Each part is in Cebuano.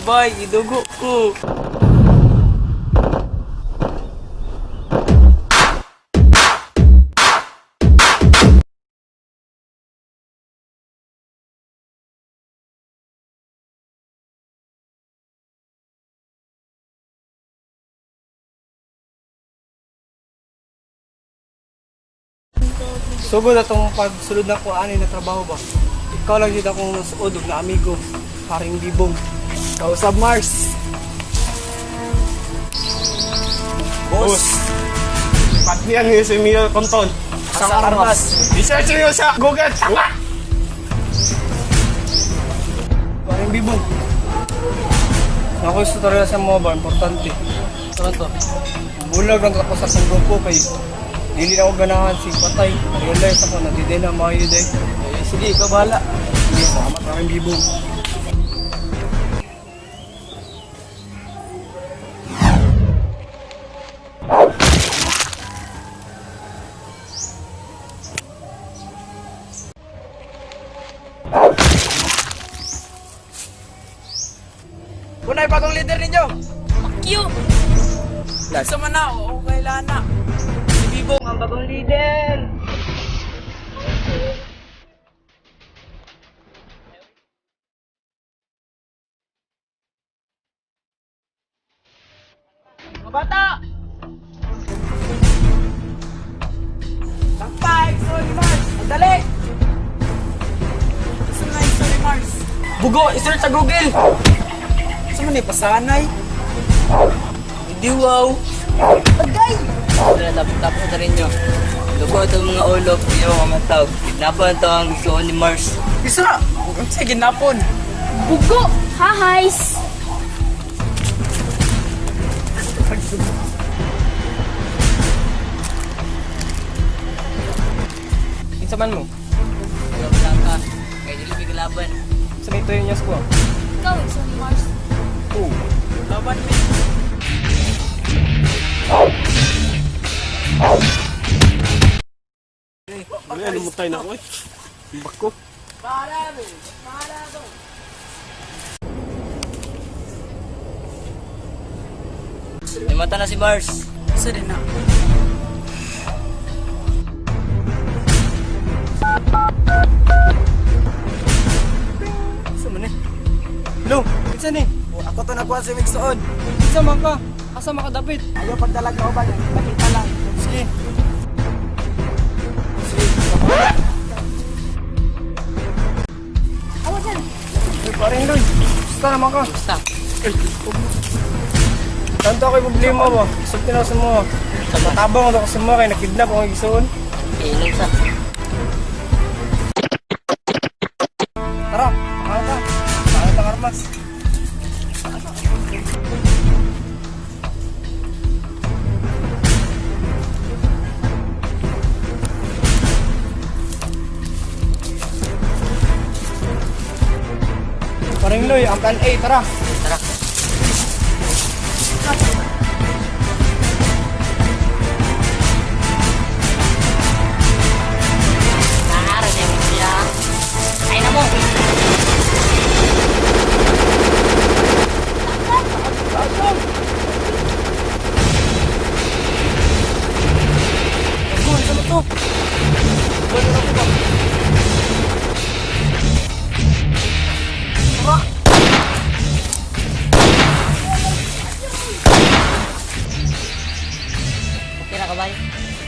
Bay, idugo ko. Sugod atong pagsulod na ko ani na trabaho ba. Ikaw lang jud akong nasuod og na amigo, paring Bibong. Kausab Mars. Boss. Patnian niyo si Mia Conton. Sa armas. I-search niyo sa Google. Tanga! Paring Bibong. Ako sa tutorial sa mga ba, importante. Ano to? Bulag lang ako sa akong grupo kay dili na ako ganahan si Patay. Realize ako na di na maayo day. Eh, sige, ikaw bahala. Sige, salamat, paring Bibong. Unay bagong leader ninyo. Fuck you! Sa man na, oo, kailan na. Si Bibong ang bagong leader. Mga bata! Takpay! Sorry, Mars! Dali! Gusto na yung sorry, Mars. Bugo! I-search sa Google! Saan man eh, pasanay? Hindi wow! Agay! Tara, tapos na rin nyo. Dugo itong mga ulop, iyo mga tao. Kidnapan to ang gusto ni Mars. Isa! Sige, ginapon! Bugo! Hahays! Kinsa man mo? Wala ka. Kaya dili may kalaban. Sa may tuyo niya ko. Ikaw, sorry Mars. Oo. Laban mi. Ano yan, lumutay na ako eh. Bako. May mata na si Mars. Isa din na. Sa man eh? Hello, kinsa ni? Ako to nakuha si Mixon. Kinsa man ka? Asa man ka dapit? Ayaw pagdalag na uban. Nakita lang. Sige. Awa dyan! Uy, paring Loy. Basta naman ka. Basta. Tanto ako'y problema mo. Sulti na ako sa mga. Matabang ako sa mga kay nakidnap ako igsoon. Inom sa. Tara, pakala ta. Pakala ta karmas. Paring Loy, ang plan A, tara. Tara. Naaral niya siya. Ay na mo! Go, isa mo to. Go, na ko ba? Tara. Okay na ka bay?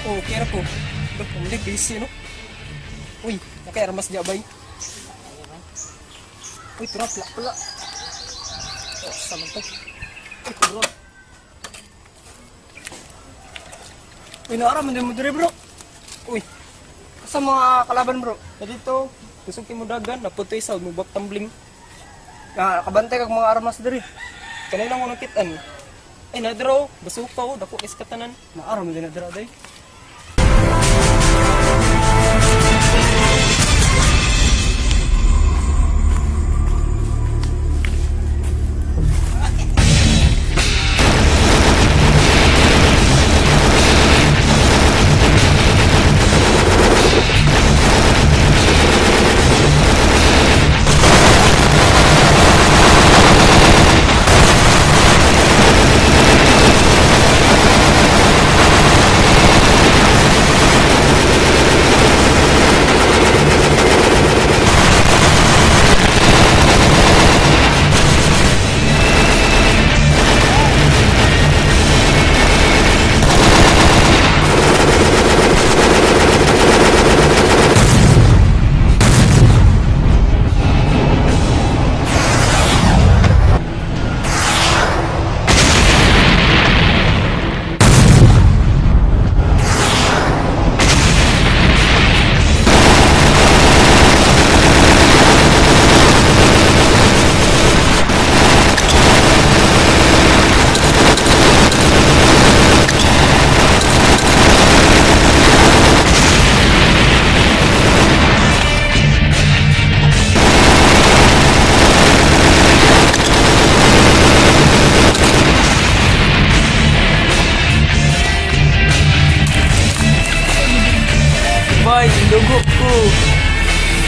Oh, okay ra ko. Look, hindi busy no. Uy, okay armas di abay. Uy, tura pla pla. Oh, sama to. Uy, tura. Uy, naara man din mo dire, bro. Uy. Asa mga kalaban, bro? Na dito. Kusog kay mo dagan. Naputoy sa mo bak tumbling. Na, nakabantay kag mga armas dire. Kanay lang ko nakitaan. Ay nadraw. Basuka ko. Dako is katanan. Naara man din na dira day.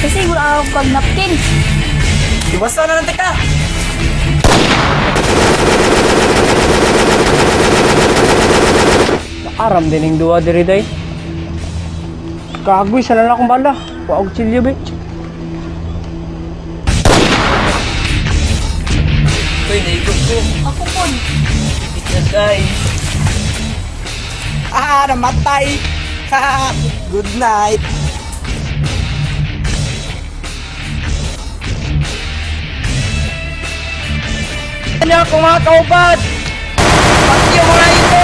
Kasi wala ako kag napkin. Ibasa na lang ka! Aram din yung duwa diri day. Kagoy sa na akong bala. Wa og chilyo bitch. Uy, naikot ko. Ako po. It's Ah, namatay. Good night. Ano ako mga kaupad? Pakyo mga ito!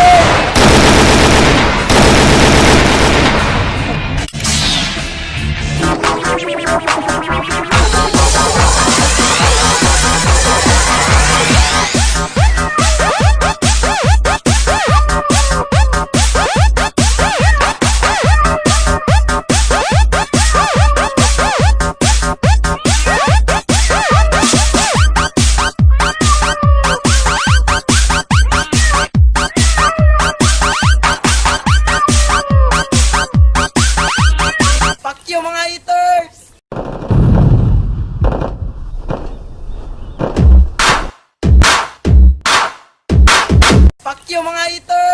Pakyo mga eaters! Pakyo mga eaters!